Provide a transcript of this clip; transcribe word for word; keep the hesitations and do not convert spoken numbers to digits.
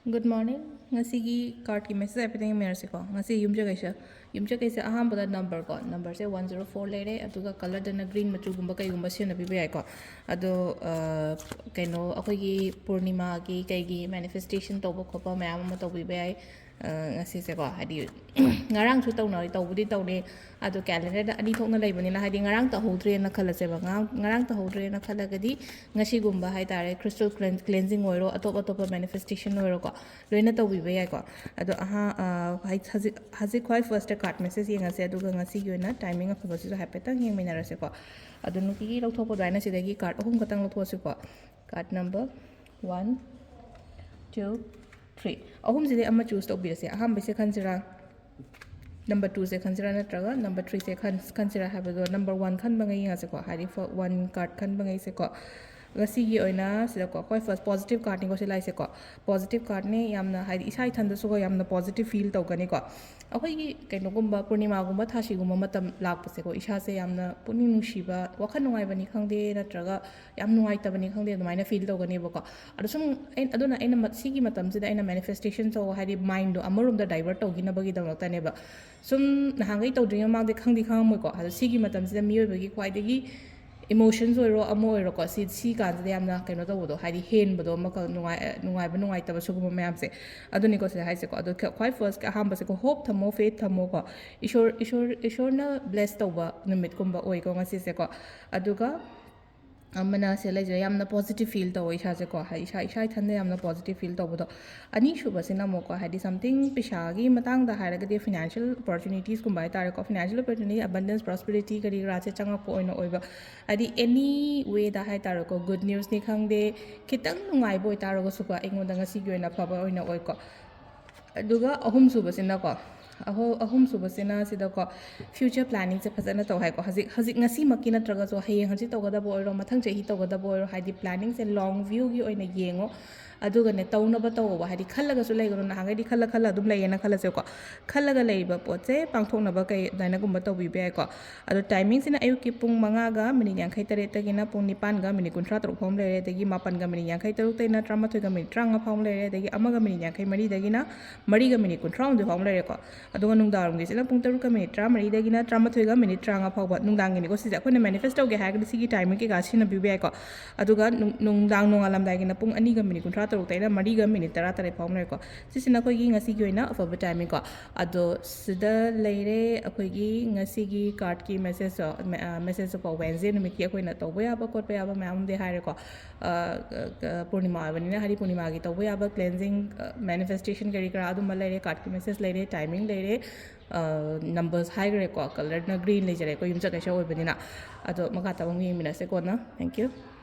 Good morning. ꯉꯁꯤꯒꯤ cardꯀꯤ message ꯍꯥꯏꯐꯦꯠꯇꯪ ꯌꯦꯡꯃꯤꯟꯅꯔꯁꯤꯀꯣ. ꯉꯁꯤ ꯌꯨꯝꯁꯀꯩꯁ ꯌꯨꯝꯁꯀꯩꯁ ꯑꯍꯥꯟꯕꯗ numberꯀꯣ, numberꯁꯦ one zero four ꯂꯩꯔꯦ, ꯑꯗꯨꯒ colourꯗꯅ green ꯃꯆꯨꯒꯨꯝꯕ ꯀꯩꯒꯨꯝꯕ ꯁꯤꯖꯤꯟꯅꯕꯤꯕ ꯌꯥꯏꯀꯣ. ꯑꯗꯣ ꯀꯩꯅꯣ, ꯑꯩꯈꯣꯏꯒꯤ ꯄꯨꯔꯅꯤꯃꯥꯒꯤ ꯀꯩꯒꯤ manifestation ꯇꯧꯕ ꯈꯣꯠꯄ ꯃꯌꯥꯝ ꯑꯃ ꯇꯧꯕꯤꯕ ꯌꯥꯏ. ꯉꯁꯤꯁꯦꯀꯣ, ꯍꯥꯏꯗꯤ ꯉꯔꯥꯡꯁꯨ ꯇꯧꯅꯔꯤ, ꯇꯧꯕꯨꯗꯤ ꯇꯧꯅꯤ. ꯑꯗꯣ calendarꯗ ꯑꯅꯤ ꯊꯣꯛꯅ ꯂꯩꯕꯅꯤꯅ, ꯍꯥꯏꯗꯤ ꯉꯔꯥꯡ ꯇꯧꯍꯧꯗ꯭ꯔꯦꯅ ꯈꯜꯂꯁꯦꯕ. ꯉꯔꯥꯡ ꯉꯔꯥꯡ ꯇꯧꯍꯧꯗ꯭ꯔꯦꯅ ꯈꯜꯂꯒꯗꯤ ꯉꯁꯤꯒꯨꯝꯕ ꯍꯥꯏꯇꯥꯔꯦ, crystal clean- cleansing ꯑꯣꯏꯔꯣ, ꯑꯇꯣꯞ ꯑꯇꯣꯞꯄ manifestation ꯑꯣꯏꯔꯣꯀꯣ, ꯂꯣꯏꯅ ꯇꯧꯕꯤꯕ ꯌꯥꯏꯀꯣ. ꯑꯗꯣ ꯑꯍꯥ ꯑ, ꯍꯥꯏ- ꯍꯧꯖꯤꯛ ꯍꯧꯖꯤꯛ ꯈ꯭ꯋꯥꯏ firstꯇ card message ꯌꯦꯡꯉꯁꯦ, ꯑꯗꯨꯒ ꯉꯁꯤꯒꯤ ꯑꯣꯏꯅ timing ꯑꯐꯕꯁꯤꯁꯨ ꯍꯥꯏꯐꯦꯠꯇꯪ ꯌꯦꯡꯃꯤꯟꯅꯔꯁꯦꯀꯣ. ꯑꯗꯣ ꯅꯨꯡꯇꯤꯒꯤ ꯂꯧꯊꯣꯛꯄ ꯑꯗꯨꯃꯥꯏꯅ ꯁꯤꯗꯒꯤ card ꯑꯍꯨꯝ ꯈꯛꯇꯪ ꯂꯧꯊꯣꯛꯑꯁꯤꯀꯣ. Card number one, two, three. ꯑꯍꯨꯝꯁꯤꯗꯤ ꯑꯃ choose ꯇꯧꯕꯤꯔꯁꯦ. ꯑꯍꯥꯟꯕꯁꯦ ꯈꯟꯁꯤꯔꯥ, number twoꯁꯦ ꯈꯟꯁꯤꯔꯥ, ꯅꯠꯇ꯭ꯔꯒ number threeꯁꯦ ꯈꯟ- ꯈꯟꯁꯤꯔꯥ ꯍꯥꯏꯕꯗꯣ, number one ꯈꯟꯕꯉꯩ ꯌꯦꯡꯉꯁꯦꯀꯣ. ꯍꯥꯏꯗꯤ one card ꯈꯟꯕꯉꯩꯁꯦꯀꯣ. ꯉꯁꯤꯒꯤ ꯑꯣꯏꯅ ꯁꯤꯗꯀꯣ, ꯑꯩꯈꯣꯏ first positive cardꯅꯤꯀꯣ ꯁꯤ ꯂꯥꯛꯏꯁꯦꯀꯣ. Positive cardꯅꯦ, ꯌꯥꯝꯅ, ꯍꯥꯏꯗꯤ, ꯏꯁꯥ ꯏꯊꯟꯗꯁꯨꯀꯣ ꯌꯥꯝꯅ positive feel ꯇꯧꯒꯅꯤꯀꯣ. ꯑꯩꯈꯣꯏꯒꯤ ꯀꯩꯅꯣꯒꯨꯝꯕ, ꯄꯨꯔꯅꯤꯃꯥꯒꯨꯝꯕ, ꯊꯥꯁꯤꯒꯨꯝꯕ ꯃꯇꯝ ꯂꯥꯛꯄꯁꯦꯀꯣ, ꯏꯁꯥꯁꯦ ꯌꯥꯝꯅ ꯄꯨꯛꯅꯤꯡ ꯅꯨꯡꯁꯤꯕ, ꯋꯥꯈꯜ ꯅꯨꯡꯉꯥꯏꯕꯅꯤ ꯈꯪꯗꯦ, ꯅꯠꯇ꯭ꯔꯒ ꯌꯥꯝ ꯅꯨꯡꯉꯥꯏꯇꯕꯅꯤ ꯈꯪꯗꯦ, ꯑꯗꯨꯃꯥꯏꯅ feel ꯇꯧꯒꯅꯦꯕꯀꯣ. ꯑꯗꯣ ꯁꯨꯝ ꯑꯩ- ꯑꯗꯨꯅ ꯑꯩꯅ ꯃ- ꯁꯤꯒꯤ ꯃꯇꯝꯁꯤꯗ ꯑꯩꯅ manifestation ꯇꯧ ꯍꯥꯏꯗꯤ, mindꯗꯣ ꯑꯃꯔꯣꯝꯗ divert ꯇꯧꯈꯤꯅꯕꯒꯤꯗꯃꯛꯇꯅꯦꯕ. ꯁꯨꯝ ꯅꯍꯥꯟꯈꯩ ꯇꯧꯗ꯭ꯔꯤꯉꯩ ꯃꯃꯥꯡꯗ ꯈꯪꯗꯤ ꯈꯪꯉꯝꯃꯣꯏꯀꯣ. ꯑꯗꯣ ꯁꯤꯒꯤ ꯃꯇꯝꯁꯤꯗ ꯃꯤꯑꯣꯏꯕꯒꯤ ꯈ꯭ꯋꯥꯏꯗꯒꯤ emotions ꯑꯣꯏꯔꯣ, ꯑꯃ ꯑꯣꯏꯔꯣꯀꯣ, ꯁꯤ ꯁꯤ ꯀꯥꯟꯁꯤꯗ ꯌꯥꯝꯅ ꯀꯩꯅꯣ ꯇꯧꯕꯗꯣ, ꯍꯥꯏꯗꯤ ꯍꯦꯟꯕꯗꯣ, ꯑꯃꯈꯛ ꯅꯨꯡꯉꯥꯏ- ꯅꯨꯡꯉꯥꯏꯕ ꯅꯨꯡꯉꯥꯏꯇꯕ ꯁꯤꯒꯨꯝꯕ ꯃꯌꯥꯝꯁꯦ, ꯑꯗꯨꯅꯤꯀꯣ ꯁꯤꯗ ꯍꯥꯏꯁꯦꯀꯣ. ꯑꯗꯣ ꯈ꯭ꯋꯥꯏ firstꯀꯤ ꯑꯍꯥꯟꯕꯁꯦꯀꯣ, hope ꯊꯝꯃꯣ, faith ꯊꯝꯃꯣꯀꯣ. ꯏꯁꯣꯔ ꯏꯁꯣꯔ ꯏꯁꯣꯔꯅ bless ꯇꯧꯕ ꯅꯨꯃꯤꯠꯀꯨꯝꯕ ꯑꯣꯏꯀꯣ ꯉꯁꯤꯁꯦꯀꯣ. ꯑꯗꯨꯒ ꯑꯃꯅ ꯁꯤ ꯂꯩꯖꯔꯦ, ꯌꯥꯝꯅ positive feel ꯇꯧꯋꯦ ꯏꯁꯥꯁꯦꯀꯣ, ꯍꯥꯏꯗꯤ ꯏꯁꯥ ꯏꯁꯥ ꯏꯊꯟꯗ ꯌꯥꯝꯅ positive feel ꯇꯧꯕꯗꯣ. ꯑꯅꯤꯁꯨꯕꯁꯤꯅ ꯑꯃꯨꯛꯀꯣ, ꯍꯥꯏꯗꯤ something ꯄꯩꯁꯥꯒꯤ ꯃꯇꯥꯡꯗ ꯍꯥꯏꯔꯒꯗꯤ, financial opportunityꯁꯀꯨꯝꯕ ꯍꯥꯏꯇꯥꯔꯦꯀꯣ, financial opportunity, abundance, prosperity ꯀꯔꯤ ꯀꯔꯥꯁꯦ ꯆꯪꯉꯛꯄ ꯑꯣꯏꯅ ꯑꯣꯏꯕ, ꯍꯥꯏꯗꯤ any wayꯗ ꯍꯥꯏꯇꯥꯔꯦꯀꯣ, good newsꯅꯤ ꯈꯪꯗꯦ, ꯈꯤꯇꯪ ꯅꯨꯡꯉꯥꯏꯕ ꯑꯣꯏꯇꯥꯔꯒꯁꯨꯀꯣ, ꯑꯩꯉꯣꯟꯗ ꯉꯁꯤꯒꯤ ꯑꯣꯏꯅ ꯑꯐꯕ ꯑꯣꯏꯅ ꯑꯣꯏꯀꯣ. ꯑꯗꯨꯒ ꯑꯍꯨꯝꯁꯨꯕꯁꯤꯅꯀꯣ, ꯑꯍꯨꯝꯁꯨꯕꯁꯤꯅ ꯁꯤꯗꯀꯣ, ꯐ꯭ꯌꯨꯆꯔ ꯄ꯭ꯂꯥꯅꯤꯡꯁꯦ ꯐꯖꯅ ꯇꯧ ꯍꯥꯏꯀꯣ꯫ ꯍꯧꯖꯤꯛ ꯍꯧꯖꯤꯛ ꯉꯁꯤꯃꯛꯀꯤ ꯅꯠꯇ꯭ꯔꯒꯁꯨ ꯍꯌꯦꯡ ꯍꯪꯆꯤꯠ ꯇꯧꯒꯗꯕ ꯑꯣꯏꯔꯣ, ꯃꯊꯪ ꯆꯍꯤ ꯇꯧꯒꯗꯕ ꯑꯣꯏꯔꯣ, ꯍꯥꯏꯗꯤ ꯄ꯭ꯂꯥꯅꯤꯡꯁꯦ ꯂꯣꯡ ꯚ꯭ꯌꯨꯒꯤ ꯑꯣꯏꯅ ꯌꯦꯡꯉꯣ꯫ ꯑꯗꯨꯒꯅꯦ, ꯇꯧꯅꯕ ꯇꯧꯑꯣꯕ꯫ ꯍꯥꯏꯗꯤ ꯈꯜꯂꯒꯁꯨ ꯂꯩꯒꯅꯨ, ꯅꯍꯥꯟꯈꯩꯗꯤ ꯈꯜꯂ ꯈꯜꯂ ꯑꯗꯨꯝ ꯂꯩꯌꯦꯅ ꯈꯜꯂꯁꯦꯀꯣ꯫ ꯈꯜꯂꯒ ꯂꯩꯔꯤꯕ ꯄꯣꯠꯁꯦ ꯄꯥꯡꯊꯣꯛꯅꯕ ꯀꯩ ꯑꯗꯨꯃꯥꯏꯅꯒꯨꯝꯕ ꯇꯧꯕꯤꯕ ꯌꯥꯏꯀꯣ꯫ ꯑꯗꯣ ꯇꯥꯏꯃꯤꯡꯁꯤꯅ ꯑꯌꯨꯛꯀꯤ ꯄꯨꯡ ꯃꯉꯥꯒ ꯃꯤꯅꯤꯠ ꯌꯥꯡꯈꯩ ꯇꯔꯦꯠꯇꯒꯤꯅ ꯄꯨꯡ ꯅꯤꯄꯥꯟꯒ ꯃꯤꯅꯤꯠ ꯀꯨꯟꯊ꯭ꯔꯥ ꯇꯔꯨꯛ ꯐꯥꯎ ꯑꯃ ꯂꯩꯔꯦ, ꯑꯗꯒꯤ ꯃꯥꯄꯟꯒ ꯃꯤꯅꯤꯠ ꯌꯥꯡꯈꯩ ꯇꯔꯨꯛꯇꯩꯅ ꯇꯔꯥꯃꯥꯊꯣꯏꯒ ꯃꯤꯅꯤꯠ ꯇꯔꯥꯃꯉꯥ ꯐꯥꯎ ꯑꯃ ꯂꯩꯔꯦ, ꯑꯗꯒꯤ ꯑꯃꯒ ꯃꯤꯅꯤꯠ ꯌꯥꯡꯈꯩ ꯃꯔꯤꯗꯒꯤꯅ ꯃꯔꯤꯒ ꯃꯤꯅꯤꯠ ꯀꯨꯟꯊ꯭ꯔꯥ ꯍꯨꯝꯗꯣꯏ ꯐꯥꯎ ꯑꯃ ꯂꯩꯔꯦꯀꯣ꯫ ꯑꯗꯨꯒ ꯅꯨꯡꯗꯥꯡꯋꯥꯏꯔꯝꯒꯤꯁꯤꯅ ꯄꯨꯡ ꯇꯔꯨꯛꯀ ꯃꯤꯅꯤꯠ ꯇꯔꯥꯃꯔꯤꯗꯒꯤꯅ ꯇꯔꯥꯃꯥꯊꯣꯏꯒ ꯃꯤꯅꯤꯠ ꯇꯔꯥꯃꯉꯥ ꯐꯥꯎꯕ ꯅꯨꯡꯗꯥꯡꯒꯤꯅꯤꯀꯣ꯫ ꯁꯤꯁꯦ ꯑꯩꯈꯣꯏꯅ ꯃꯦꯅꯤꯐꯦꯁ ꯇꯧꯒꯦ ꯍꯥꯏꯔꯒꯗꯤ ꯁꯤꯒꯤ ꯇꯥꯏꯃꯤꯡ ꯀꯩꯀꯥ ꯁꯤꯖꯤꯟꯅꯕꯤꯕ ꯌꯥꯏꯀꯣ꯫ ꯑꯗꯨꯒ ꯅꯨꯡ- ꯅꯨꯡꯗꯥꯡ ꯅꯣꯡꯉꯥꯜꯂꯝꯗꯥꯏꯒꯤꯅ ꯄꯨꯡ ꯑꯅꯤꯒ ꯃꯤꯅꯤꯠ ꯀꯨꯟꯊ꯭ꯔꯥ ꯇꯔꯨꯛꯇꯩꯅ ꯃꯔꯤꯒ ꯃꯤꯅꯤꯠ ꯇꯔꯥ ꯇꯔꯦꯠ ꯐꯥꯎ ꯑꯃ ꯂꯩꯔꯦꯀꯣ꯫ ꯁꯤꯁꯤꯅ ꯑꯩꯈꯣꯏꯒꯤ ꯉꯁꯤꯒꯤ ꯑꯣꯏꯅ ꯑꯐꯕ ꯇꯥꯏꯃꯤꯡꯀꯣ꯫ ꯑꯗꯣ ꯁꯤꯗ ꯂꯩꯔꯦ ꯑꯩꯈꯣꯏꯒꯤ ꯉꯁꯤꯒꯤ ꯀꯥꯔꯠꯀꯤ ꯃꯦꯁꯦꯖꯇꯣ꯫ ꯃꯦꯁꯦꯖꯇꯣꯀꯣ, ꯋꯦꯟꯁꯗꯦ ꯅꯨꯃꯤꯠꯀꯤ ꯑꯩꯈꯣꯏꯅ ꯇꯧꯕ ꯌꯥꯕ ꯈꯣꯠꯄ ꯌꯥꯕ ꯃꯌꯥꯝ ꯑꯃꯗꯤ ꯍꯥꯏꯔꯦꯀꯣ꯫ ꯑ, ꯑ, ꯄꯨꯔꯅꯤꯃꯥ ꯑꯣꯏꯕꯅꯤꯅ, ꯍꯥꯏꯗꯤ ꯄꯨꯔꯅꯤꯃꯥꯒꯤ ꯇꯧꯕ ꯌꯥꯕ ꯀ꯭ꯂꯦꯟꯖꯤꯡ, ꯃꯦꯅꯤꯐꯦꯁꯇꯦꯁꯟ ꯀꯔꯤ ꯀꯔꯥ ꯑꯗꯨꯝꯕ ꯂꯩꯔꯦ, ꯀꯥꯔꯠꯀꯤ ꯃꯦꯁꯦꯖ ꯂꯩꯔꯦ, ꯇꯥꯏꯃꯤꯡ ꯂꯩꯔꯦ, ꯅꯝꯕꯔꯁ ꯍꯥꯏꯈ꯭ꯔꯦꯀꯣ, ꯀꯂꯔꯅ ꯒ꯭ꯔꯤꯟ ꯂꯩꯖꯔꯦ ꯑꯩꯈꯣꯏ ꯌꯨꯝꯁꯀꯩꯁ ꯑꯣꯏꯕꯅꯤꯅ꯫ ꯑꯗꯣ ꯃꯈꯥ ꯇꯥꯕ ꯑꯃꯨꯛ ꯌꯦꯡꯃꯤꯟꯅꯁꯦ ꯀꯣꯟꯅ꯫ Thank you꯫